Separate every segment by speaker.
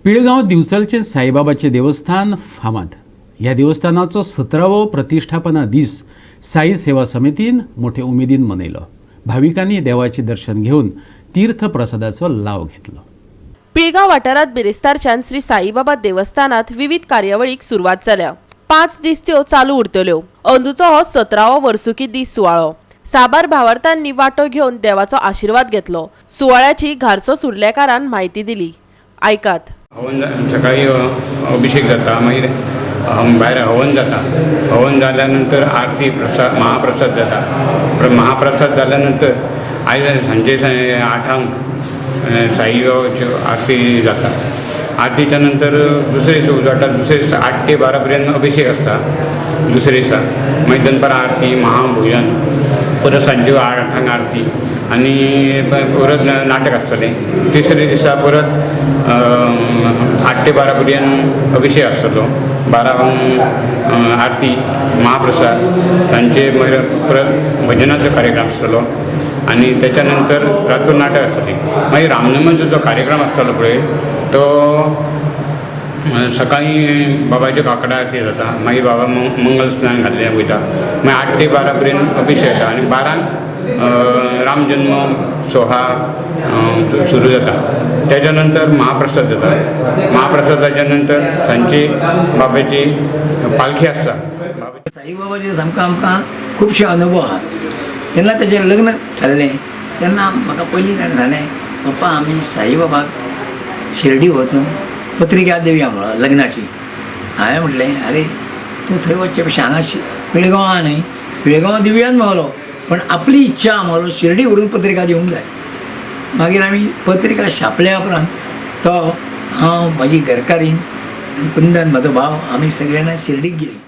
Speaker 1: पिळगांव दिवचलचे साईबाबाचे देवस्थान फामाद. ह्या देवस्थानाचो 17वो प्रतिष्ठापना दीस साई सेवा समितीन मोठे उमेदीन मनयलो. भाविकांनी देवाचे दर्शन घेवन तीर्थप्रसादाचो लाव घेतलो.
Speaker 2: पिळगांव वाठारांत बिरेस्तारच्यान श्री साईबाबा देवस्थानात विविध कार्यावळीक सुरवात जाल्या. 5 दीस त्यो चालू उरतल्यो. अंदूचो हो 17वो वर्सुकी दीस सुवाळो. साबार भावार्थांनी वांटो घेवन देवाचो आशिर्वाद घेतलो. सुवाळ्याची घारसो सुर्लेकारान म्हायती दिली. आयकात.
Speaker 3: हवन सकाळी अभिषेक जाता, मागीर भायर हवन जाता. हवन जाल्या नंतर आरती प्रसाद महाप्रसाद जाता. महाप्रसाद जाल्या नंतर आयज सांजे 8 साईबाबाची आरती जाता. आरतीच्या नंतर दुसरे दिसा उजवाडटा. दुसरे दिसा 8 ते 12 पर्यंत अभिषेक आसता. दुसरे दिसा मागीर दनपारां आरती महाभोजन, परत सांजे 8 आरती आनी परत नाटक आसतलें. तिसरे दिसा परत 8 ते 12 पर्यंत अभिषेक आसतलो. 12 आरती महाप्रसाद, तांचे मागीर परत भजनाचो कार्यक्रम आसतलो आनी त्याच्या नंतर रातूर नाटक आसतलें. मागीर रामनमीचो जो कार्यक्रम आसतलो पळय तो सकाळी बाबाची काकडा आरती जाता. मागीर बाबा मंगल स्नान घाल्लें वयता. मागीर 8 ते 12 पर्यंत अभिषेक जाता आनी 12 रामजन्म सोहळा सुरू जाता. त्याच्या नंतर महाप्रसाद जाता. महाप्रसादाच्या नंतर सांजची बाबाची पालखी आसता.
Speaker 4: साईबाबाचे सामको आमकां खुबशे अनुभव आहा. जेन्ना तेजें लग्न थारलें तेन्ना म्हाका पयलीं ताणें सांगलें, पप्पा आमी साईबाबाक शिर्डी वचून पत्रिका दिवया म्हणून लग्नाची. हांवें म्हटलें, आरे तूं थंय वचचे पेक्षा हांगा पिळगांव आहा न्ही, पिळगांव दिवयान म्हणलो, पण आपली इच्छा म्हणलो शिर्डी व्हरून पत्रिका दिवंक जाय. मागीर आमी पत्रिका छापल्या उपरांत तो हांव, म्हजी घरकारीन, कुंदन म्हजो भाव, आमी सगळे जाणां शिर्डीक गेलीं.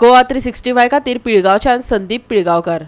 Speaker 2: गोवा 365 खातीर पिळगांवच्यान संदीप पिळगांवकार.